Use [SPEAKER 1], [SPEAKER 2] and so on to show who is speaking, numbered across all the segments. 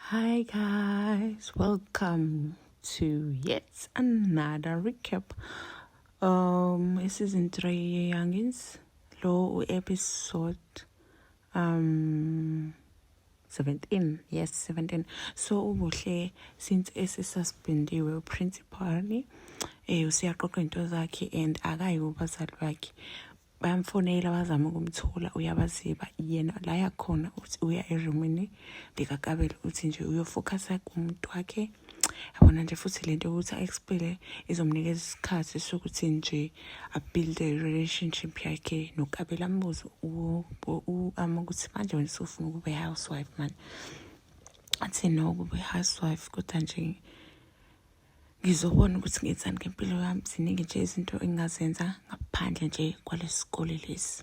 [SPEAKER 1] Hi guys, welcome to yet another recap. Season 3 Youngins, lo episode 17. Yes, 17. So uBuhle since esesuspendiwe uprincipal, useyaqoqa into zakhe and akayi kubazali bakhe. Bayamfonela, bazama ukumthola, uyabaziba. Yena la yakhona uthi uya erumini likaKabelo, uthi nje uyofocusa kumuntu wakhe, yabona nje. Futhi lento yokuthi a-expele izomnikeza isikhathi sokuthi nje abuilde i-relationship yakhe noKabelo. Ambuze ukuthi manje wena usufuna ukuba i-housewife manje? Athi no, ukuba i-housewife, kodwa nje ngizobona ukuthi ngenzani ngempilo yami. Ziningi nje izinto engingazenza ngaphandle nje kwalesi sikole lesi.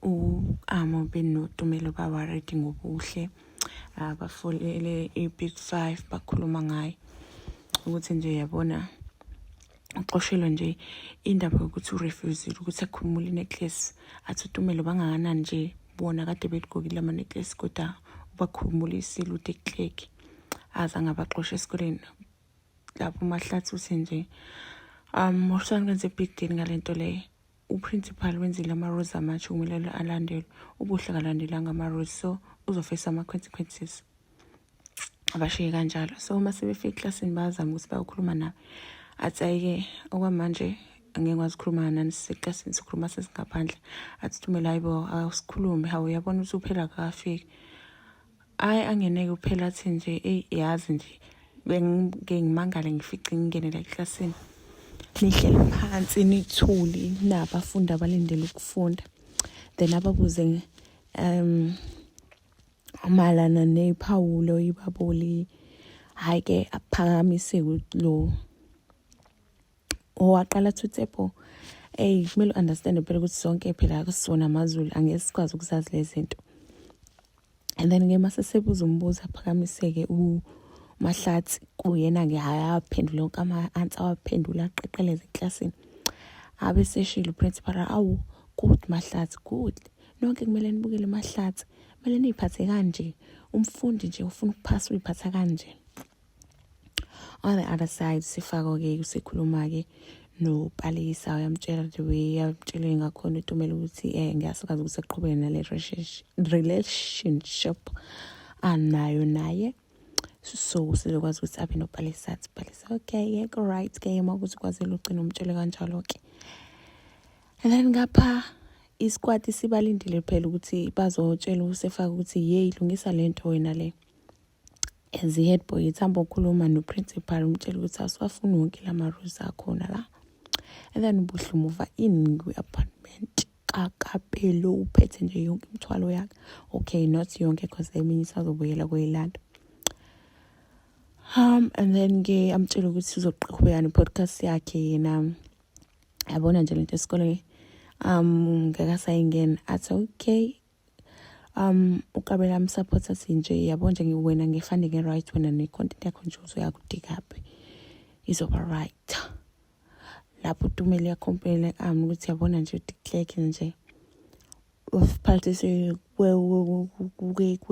[SPEAKER 1] U-Amo benoTumelo ba-worried ngoBuhle. Bafolele i-Big Five, bakhuluma ngayo ukuthi nje yabona uxoshelwe nje indaba yokuthi urefusile ukuthi akhumule i-necklace. Athi uTumelo bangakanani nje bona kade beligqokile ama-necklace, kodwa ubakhumulisile uDe Klerk, azange abaxoshe esikoleni. Lapho uMahlathi uthi nje usani kwenze big deal ngalento leyo. Uprincipal wenzile ama-rules amasha, kumele alandelwe. UBuhle akalandelanga ama-rules, so uzofesa ama-consequences. Abashiye kanjalo. So uma sebefika eklasini bayazama ukuthi bayokhuluma naye. Athi ayike, okwamanje angeke ngikwazi ukukhuluma nani siseklasini, sikhuluma sesingaphandle. Athi Tumelo, hayibo, awusikhulume. Hawu, uyabona ukuthi uphela akakafiki. Hhayi, angeneke uphela, athi nje eyi, yazi nje bengike ngimangale ngifice ngingenela eklasini nihlele phansi nithuli nabafundi abalindele ukufunda. Then ababuze mayelana nephawulo ibaboli. Hhayi-ke, aphakamise lo owaqala Tshepo, eyi, kumele u-understand phela ukuthi sonke phela akusona amaZulu, angeke sikwazi ukuzazi lezi zinto. And then-ke mase sebuza umbuzo, aphakamise-ke uMahlathi. Kuyena-ke, hhayi, awaphendule wonke ama-answer, awaphendula aqeqeleze eklasini. Abe seshilo uprincipal, "Awu, good Mahlathi, good. Nonke kumele nibukele Mahlathi, kumele niy'phathe kanje. Umfundi nje ufuna ukuphasa uy'phatha kanje." On the other side, Sifako-ke usekhuluma-ke noPalisa, uyamtshela the way amtshele ngakhona uTumelo ukuthi ngiyasikazi ukuthi aqhubeke nale relationship anayo naye, so usizokwazi ukuthi abe noPalisa. Athi Palisa, okay, yeah, right ke, uma ukuthi ukwazile ugcina umtshele kanjalo-ke. And then ngapha isquad sibalindile phela ukuthi bazotshela uSefaka ukuthi yeyi, lungisa lento wena le. As i-head boy ithamba ukukhuluma no-principal, umtshela ukuthi asiwafuni wonke lama-rules akhona la. And then uBuhle umuva in kwi-apartment kaKapelo, uphethe nje yonke imithwalo yakhe. Okay, not yonke, because eminye isazobuyela kuyilanda. And then ke amtshela ukuthi uzoqhubeka ne-podcast yakhe yena, yabona nje lento esikoleni ngeke asayingena. Athi okay, uKabela amsupport, athi nje yabo nje wena nge-funding e-right, wena ne-content yakho nje uzoyakudigaphi, izoba right. Lapho uTumelo uyacomplaina ukuthi yabona nje uDe Klerk nje usiphathise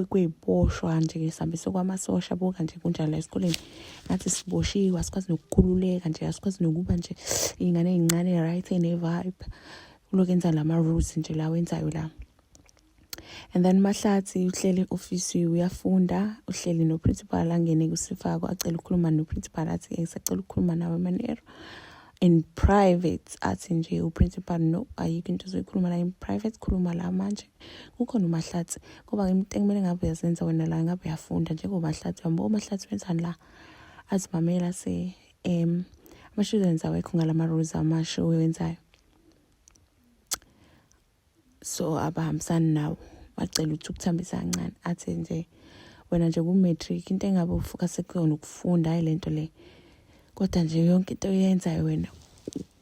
[SPEAKER 1] kwey'boshwa nje, sihambise kwamasosha. Buka nje kunjalo la esikoleni, ngathi siboshiwe, asikwazi nokukhululeka nje, asikwazi nokuba nje iy'ngane ey'ncane, right, ene-vibe. Ulokhu enza lama-rules nje la wenzayo la. And then Mahlathi uhleli e-ofisi, uyafunda, uhleli no-principal. Angene kuSifako, acela ukukhuluma no-principal. Athi ngisacela ukukhuluma nawe manero in private. Athi nje uprincipal, no, ayikho into ozoyikhuluma la in private, khuluma la manje. Kukhona uMahlathi ngoba into ekumele ngabe uyazenza wena la, ngabe uyafunda njengoMahlathi. Uyambo uMahlathi wenzani la? Athi mamela, se ama-students awekho ngalama-rules amasha owenzayo, so abahambisani nawo. Bacela ukuthi ukuthambisa kancane. Athi nje wena nje ku-matric into engabe ufocuse kuyona ukufunda, hayi lento le. Kodwa nje yonke into oyenzayo wena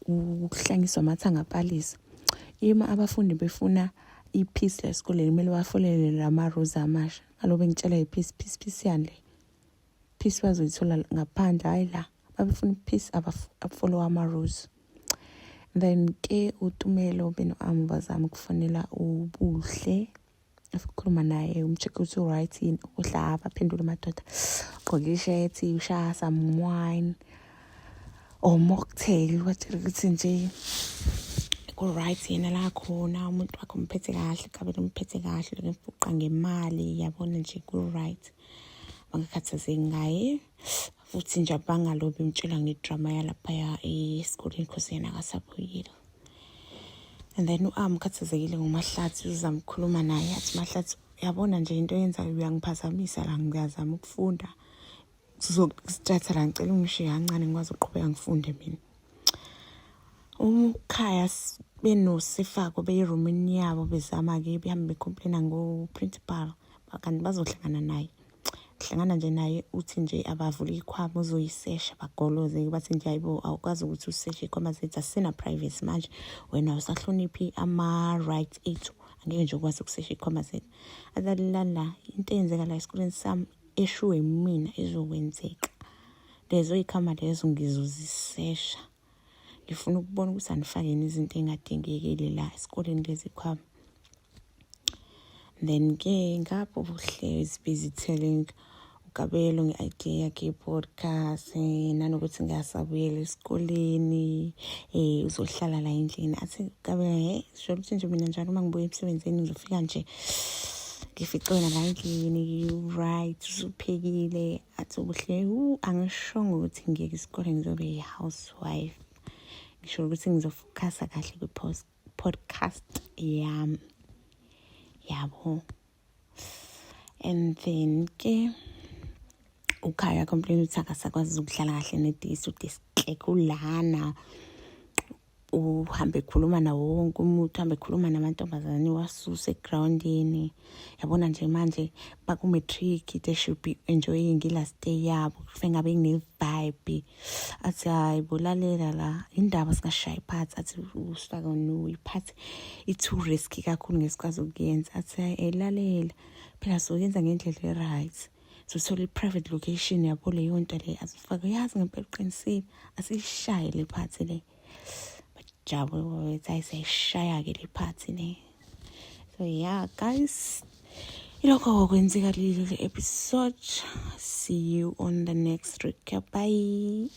[SPEAKER 1] ukuhlangiswa amathanga apalisa. Ima abafundi befuna i-peace la esikoleni, kumele bafolele lama-rules amasha. Alobe ngitshela i-peace, peace, peace yani le? Peace bazoyithola ngaphandle, hhayi la. Babefuna i-peace, abafollow ama-rules. Then ke uTumelo beno-Amo bazama ukufonela uBuhle. Ukukhuluma naye umcheck ukuthi u-right yini, uhlaba aphendule amadoda, ugqoke ishethi, ushaya some wine or mocktail, watshela ukuthi nje ku-right yena la khona, umuntu wakhe umphethe kahle, kabela umphethe kahle, lokemfuqa ngemali, yabona nje ku-right, bangakhathazeki ngaye. Futhi nje abangalobi imtshela ngedrama yalaphaya esikoleni cause yena akasabuyile. And then u-am ukhathazekile ngoMahlathi, uzama ukukhuluma naye, athi, "Mahlathi, yabona nje into oyenzayo uyangiphazamisa la, ngiyazama ukufunda, sizosithatha la, ngicela ungishiye kancane ngikwazi ukuqhubeka ngifunde mina." Umkhaya benoSefako beyirumini yabo, bezama-ke behambe becomplaina ngo-principal, kanti bazohlangana naye, hlangana nje naye, uthi nje abavule ikhwama uzoyisesha, bagoloze, bathi nje, "Hayibo, awukwazi ukuthi useshe ikhwama zethu, asisena-privacy manje, wena awusahloniphi ama-rights ethu, angeke nje ukwazi ukusesha ikhwama zethu." Alalala, into eyenzeka la esikoleni sami eshuwe mina izokwenzeka, lezo yikhama lezo ngizozisesha, ngifuna ukubona ukuthi anifakeni izinto ey'ngadingekile la esikoleni lezi khwama. Then-ke ngapho Buhle is busy telling uKabelo nge-idea yakhe ye-podcast, nanokuthi ngasabuyela esikoleni, uzohlala la endlini. Athi uKabelo, "He, sho ukuthi nje mina njalo uma ngibuya emsebenzini ngizofika nje ngifice wena la endlini, right, usuphekile." Athi uBuhle, "Angishongo ukuthi ngiyeke isikole ngizobe i-housewife, ngisho ukuthi ngizofocusa kahle kwi-podcast yami, yabo." And then ke ukhaya complain ukuthi akasakwazi ukudlala kahle nedisi, udislek ulana, uhambe ekhuluma nawo wonke umuntu, uhambe ekhuluma namantombazane, wasuse egrawundini, yabona nje manje baku-matric, they should be enjoying i-last day yabo, kufanele ngabe kune-vibe. Athi, "Hayi, bolalela la, indaba singashayi iphathi?" Athi usifaka, "No, iphathi i-too risky kakhulu, ngesikwazi ukuyenza." Athi, "Hayi, lalela phela, soyenza ngendlela e-right, sothola i-private location, yabo leyo nto le." Azifake, "Yazi ngempela uqinisile, asiyishaye le phathi le." Bajabule, bethi, "Hayi, siyayishaya-ke le phathi le." So yeah guys, ilokho kwenzeka leli episode. See you on the next recap. Bye.